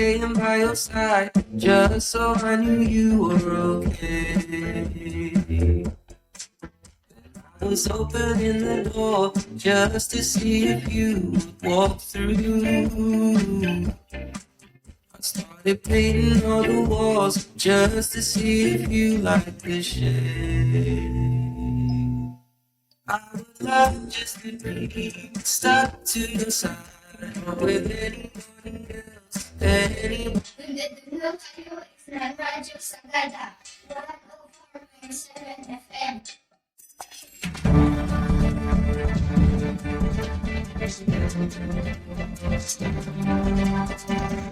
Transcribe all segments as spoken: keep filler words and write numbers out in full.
staying by your side, just so I knew you were okay. I was opening the door just to see if you would walk through. I started painting all the walls just to see if you like the shade. I would love just to be stuck to your side, not with anyone else, anyone. Nandito kayo sa Radyo Sagada, one oh four point seven F M.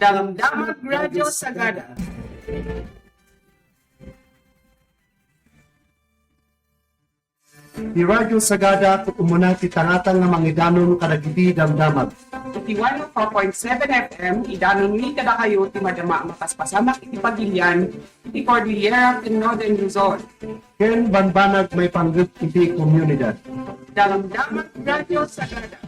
Damdamag Radyo Sagada. Ti Radyo Sagada, ket umuna ti tangatang nga mangidanon kadagiti damdamag. Iti one oh four point seven F M, idanonmi kadakayo ti madama a mapaspasamak iti pagilian iti Cordillera ken Northern Luzon. Ken bambanag maipanggep iti komunidad. Damdamag Radyo Sagada.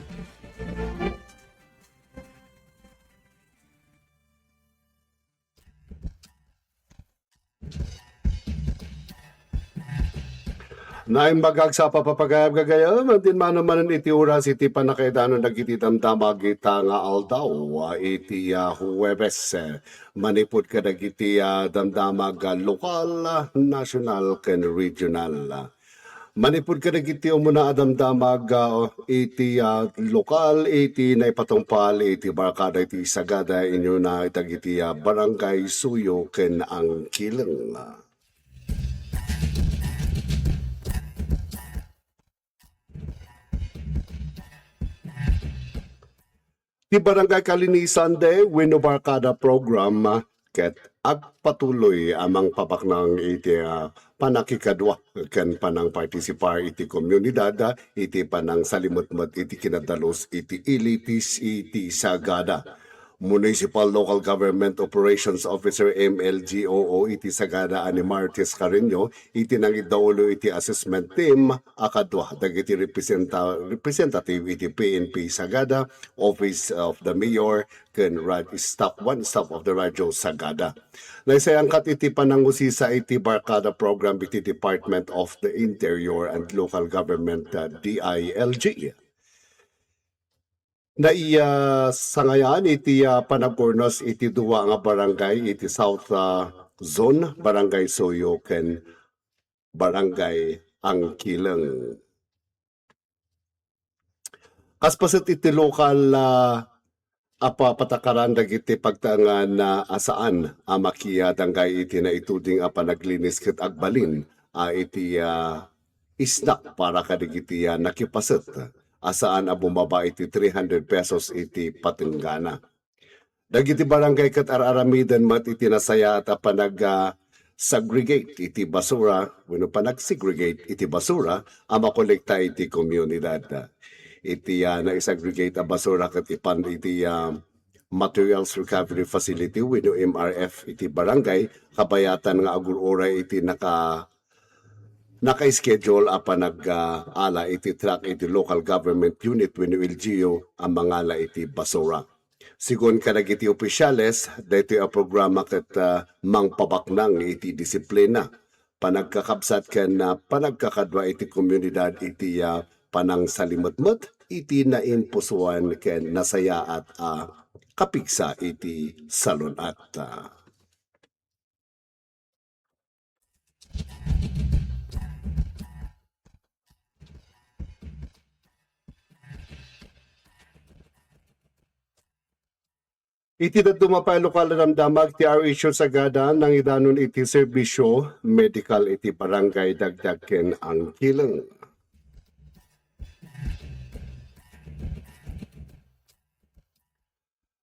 Naimbag sa papapagayam gagayam, din manumanen iti oras iti pannakaidanon dagiti damdamag ita nga aldaw, iti, ah, Huwebes, eh, manipud kadagiti, ah, damdamag, ah, lokal, ah, nasyonal, ken regional. Manipud kadagiti umuna a damdamag, ah, iti, ah, lokal, iti naipatungpal iti barkada iti Sagada, inyo na dagiti, ah, Barangay Suyo ken Angkileng. Ti Barangay Kalinisan de wenno Barkada Program ket agpatuloy a mangpabaknang iti, ah, pannakikadua ken panangpartisipar iti komunidad, ah, iti panangsalimetmet iti kinadalus iti ilitis iti Sagada. Municipal Local Government Operations Officer, M L G O O, iti Sagada a ni Martes Carreño iti nangidaulo iti assessment team a kadua dagiti representa-, representative iti P N P Sagada, Office of the Mayor, ken Rad Staff, one staff of the Radyo Sagada. Naisayangkat iti panangusisa iti Barkada Program iti Department of the Interior and Local Government, uh, D I L G. Naiya sangayan iti, ah, panagkurnos iti dua nga barangay iti South, ah, Zone, Barangay Suyo ken Barangay Angkileng. Kas paset iti lokal, ah, a pa-, patakaran dagiti pagtaengan a saan a makiya danggay iti naituding a panaglinis ket agbalin a iti, ah, isnak para kadagiti, ah, nakipaset a saan a bumaba iti three hundred pesos iti patenggana. Dagiti barangay ket ar-aramiden met iti nasayaat a panag, ah, segregate iti basura wenno panag-segregate iti basura a makolekta iti komunidad. Iti, ah, naisegregate a basura ket ipan iti, ah, Materials Recovery Facility wenno M R F iti barangay, kabayatan nga agur-uray iti naka-, naka-schedule a panag-, ah, ala iti truck iti local government unit wenno L G U a mangala iti basura. Sigun kadagiti opisyales, daytoy a programa ket, ah, mangpabaknang iti disiplina, panagkakabsat ken, ah, panagkakadua iti komunidad iti, ah, panangsalimetmet iti naimpusoan ken nasayaat a kapigsa iti salun-at. Iti dadduma pay a lokal a damdamag ti R H O Sagada, nangidanon iti serbisyo medikal iti Barangay Dagdag ken Angkileng.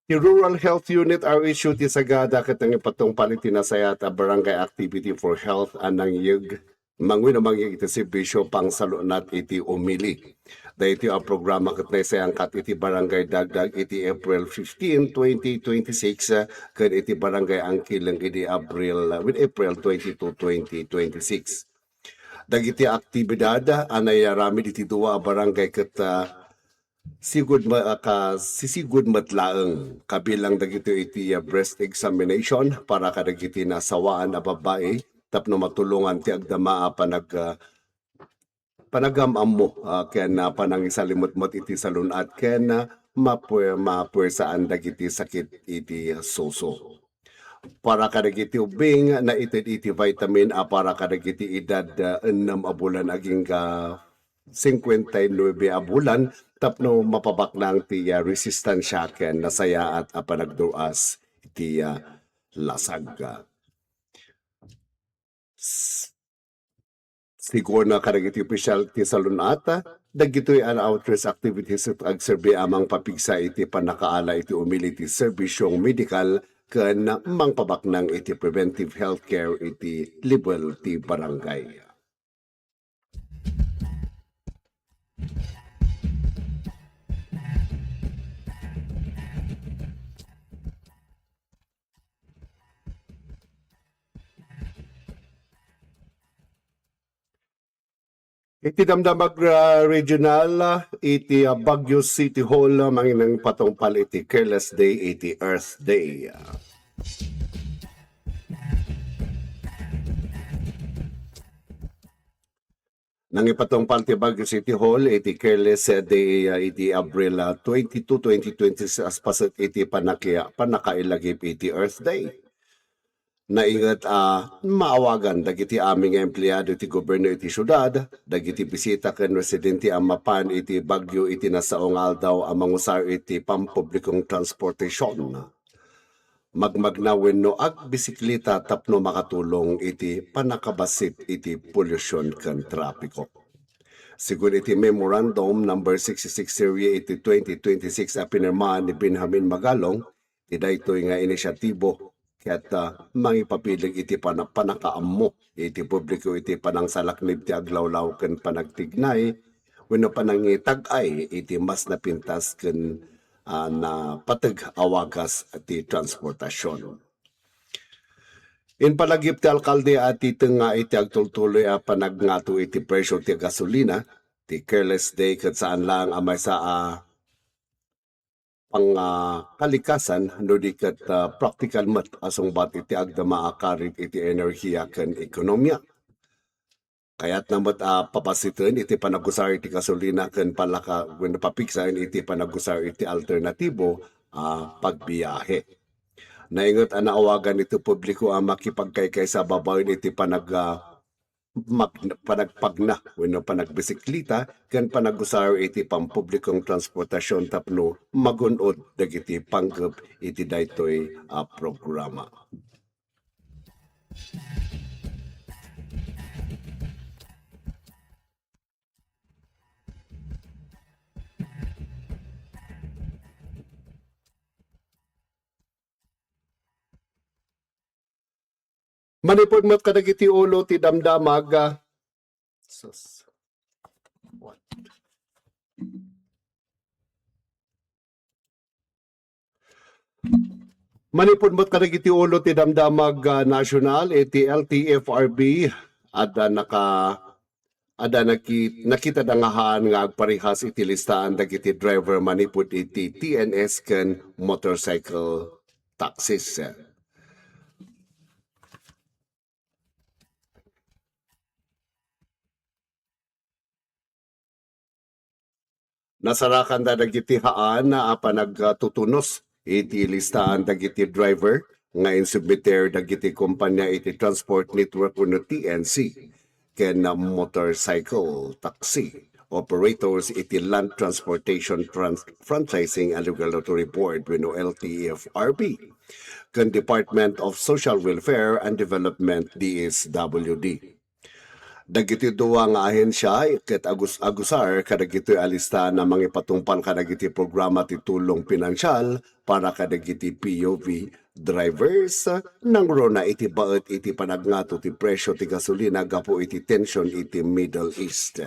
Ti Rural Health Unit R H U ti Sagada ket nangipatungpal iti nasayaat a barangay activity for health a nangyeg, manguna mangyeg iti serbisyo pangsalun-at iti umili. Daytoy a programa ket naisayangkat iti Barangay Dagdag iti April fifteen, twenty twenty-six, ken iti Barangay Angkileng iti Abril, with April twenty-two, twenty twenty-six. Dagiti aktibidad a naiaramid iti dua a barangay ket, ah, Sigud ma-, ah, ka-, sisigud met laeng kabilang dagitoy iti, ah, breast examination para kadagiti nasawaan a babbai tapno matulongan ti agdama a panag-, ah, panagam-ammo, ah, ken, ah, panangisalimetmet iti salun-at ken, ah, mapue-, mapuersaan dagiti sakit iti suso. Para kadagiti ubbing, naited iti vitamin A para kadagiti edad, ah, ennem a bulan agingga cincuenta y nueve a bulan tapno mapabaknang ti, ah, resistensia ken nasayaat a panagdur-as iti, ah, lasag. S-, sigurna kadagiti opisyal ti salun-at, dagitoy a outreach activities ket agserbi a mangpapigsa iti pannakaala iti umili ti serbisyong medikal ken mangpabaknang iti preventive healthcare iti level ti barangay. Iti damdamag, ah, regional, ah, iti, ah, Baguio City Hall, ah, mangin-, mangipatungpal iti Careless Day, iti Earth Day. Nangipatungpal ti Baguio City Hall iti Careless Day, ah, iti Abril, ah, twenty-two, twenty twenty-six, as paset iti pannaki-, pannakailagip iti Earth Day. Nainget a maawagan dagiti amin nga empleado iti gobierno iti siudad, dagiti bisita ken residente a mapan iti Baguio iti nasao nga aldaw a mangusar iti pampublikong transportasion, magmagna wenno agbisikleta tapno makatulong iti pannakabassit iti polusyon ken trapiko. Segun iti Memorandum Number sixty-six Serie iti twenty twenty-six a pinirmahan ni Benjamin Magalong, ti daytoy nga inisyatibo ket, ah, mangipapileg iti pana-, pannakaammo iti publiko iti panangsalaknib ti aglawlaw ken panagtignay wenno panangitag-ay iti mas napintas ken, ah, napateg a wagas ti transportasion. Impalagip ti alkalde a ti tengnga iti agtultuloy a panagngato iti presyo ti gasolina, ti Careless Day ket saan laeng a maysa a pang-, ah, kalikasan no di ket, ah, praktikal met a sungbat iti agdama a karit iti enerhiya ken ekonomiya. Kayatna met a papassiten iti panagusar iti gasolina ken palaka-, wenno papigsaen iti panagusar iti alternatibo a pagbiahe. Nainget a naawagan iti publiko a makipagkaykaysa babaen iti panag-, ah, mag-, panagpagna wenno panagbisikleta ken panagusar iti pampublikong transportasion tapno magun-od dagiti panggep iti daytoy a programa. Manipud met kadagiti ulo ti damdamag, ah, sus. What? Manipud met kadagiti ulo ti damdamag, ah, nasional iti L T F R B, adda naka-, adda naki-, nakitada nga haan nga agparehas iti listaan dagiti driver manipud iti T N S ken motorcycle taxis. Nasarakanda dagiti haan a panagtutunos iti listaan dagiti driver nga insubmiter dagiti kompania iti Transport Network wenno T N C ken motorcycle taxi operators iti Land Transportation Trans-, Franchising and Regulatory Board wenno L T F R B ken Department of Social Welfare and Development, D S W D. Dagiti dua nga ahensya ket agus-, agusar kadagitoy a lista a mangipatungpal kadagiti programa ti tulong pinansial para kadagiti P U V drivers, nangruna iti baet iti panagngato ti presyo ti gasolina gapu iti tension iti Middle East.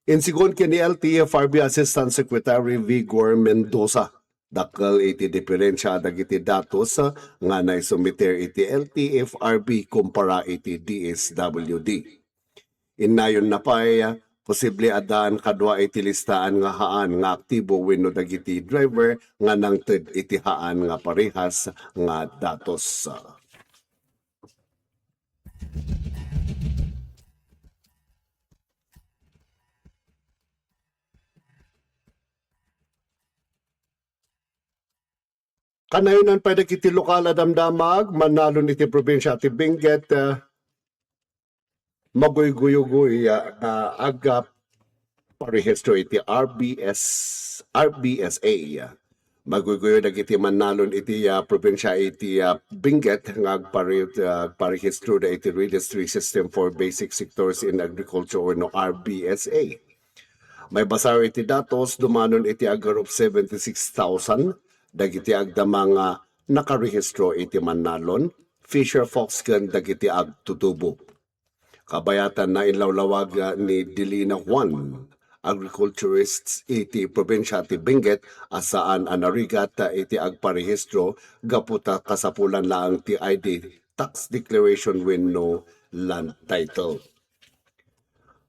Insigun ken ni L T F R B Assistant Secretary Vigor Mendoza, dakkel iti diferensia dagiti datos nga naisumiter iti L T F R B kumpara iti D S W D. Innayonna pay, Posible a daan kadua iti listaan nga haan nga aktibo wenno dagiti driver nga nangted iti haan nga parehas nga datos. Kanayonan pay dagiti lokal a damdamag mannalon iti probinsia ti Benguet, ah, maguyguyogoy, ah, nga agparehistro iti R B S, R B S A. Maguyguyo dagiti mannalon iti, ah, probinsia iti, ah, Benguet nga agpare-, ah, agparehistro da iti Registry System for Basic Sectors in Agriculture wenno R B S A. Maibasar iti datos, dumanon iti agarup seventy-six thousand dagiti agdama nga nakarehistro iti mannalon, fisher fox ken dagiti agtutubo. Kabayatanna, inlawlawag ni Delina Juan, agriculturists iti probinsia ti Benguet a saan a narigat iti agparehistro gapu ta kasapulan laeng ti I D, tax declaration wenno land title.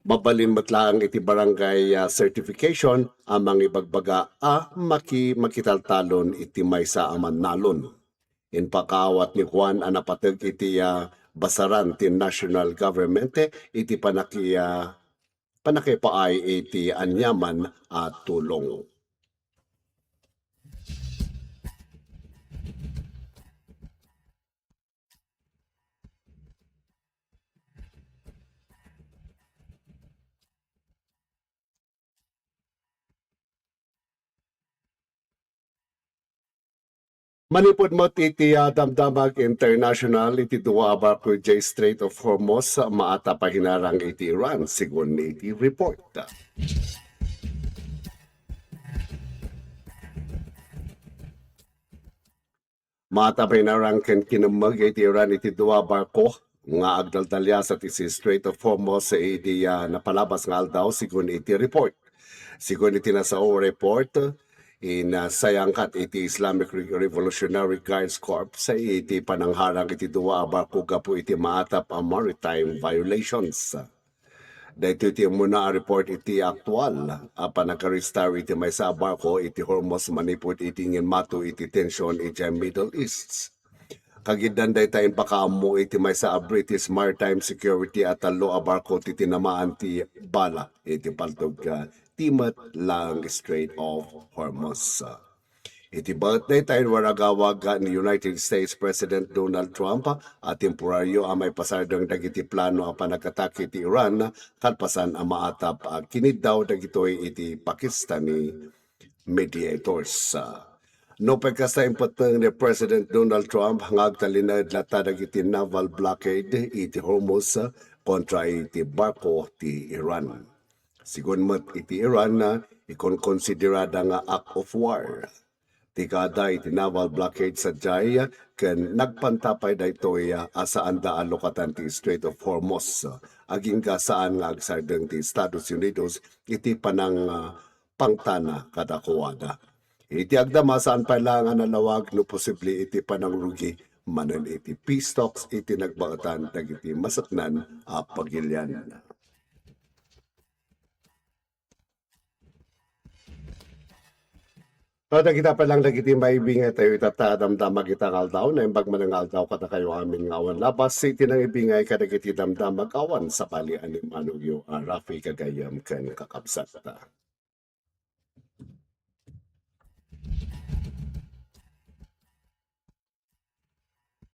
Mabalin met laeng iti barangay, ah, certification a mangibagbaga a maki-, makitaltalon iti maysa a mannalon. Impakaawat ni Juan a napateg iti, ah, basaran ti national government iti panaki-, ah, panakipaay iti aniaman a tulong. Manipud met iti, ah, damdamag international, iti dua a barko idiay Strait of Hormuz, maatap a hinarang iti Iran, sigun iti report. Maatap a hinarang ken kinemmeg iti Iran iti dua a barko nga agdaldalias iti Strait of Hormuz iti, ah, napalabas nga aldaw, sigun iti report. Sigun iti nasao report, inasayangkat iti Islamic Re-, Revolutionary Guards Corps iti panangharang iti dua a barko gapu iti maatap a maritime violations. Daytoy ti umuna a report iti aktual a panagaristar iti maysa a barko iti Hormuz manipud iti inginmato iti tension iti Middle East. Kagiddan dayta, impakaammo iti maysa a British Maritime Security a tallo a barko ti tinamaan ti bala iti paltog, ah, ti met laeng Strait of Hormuz. Iti met dayta, inwaragawag ni United States President Donald Trump a temporario a maipasardeng dagiti plano a panag-attack iti Iran kalpasan a maatap a kiniddaw dagitoy iti Pakistani mediators. No pay kasta, impetteng ni President Donald Trump nga agtalinaed latta dagiti naval blockade iti Hormuz kontra iti barko ti Iran. Sigun met iti Iran, ikonkonsiderada nga act of war ti kaada iti naval blockade sadiay, ken nagpanta pay daytoy a saanda a lukatan ti Strait of Hormuz, agingga saan nga agsardeng ti Estados Unidos iti panang, ah, pangtana kadakuada. Iti agdama, saan pay laeng a nalawag no posible iti panangrugi manen iti peace talks iti nagbaetan dagiti maseknan a pagilian. So, dagita pay lang dagiti maibingay tayo itatta a damdamag ita nga aldaw. Naimbag manen nga aldaw kadakayo amin nga awan labas iti nangibingay kadagiti damdamag awan sabali a ni Manong Yo a Rafi Kagayam ken kakabsat.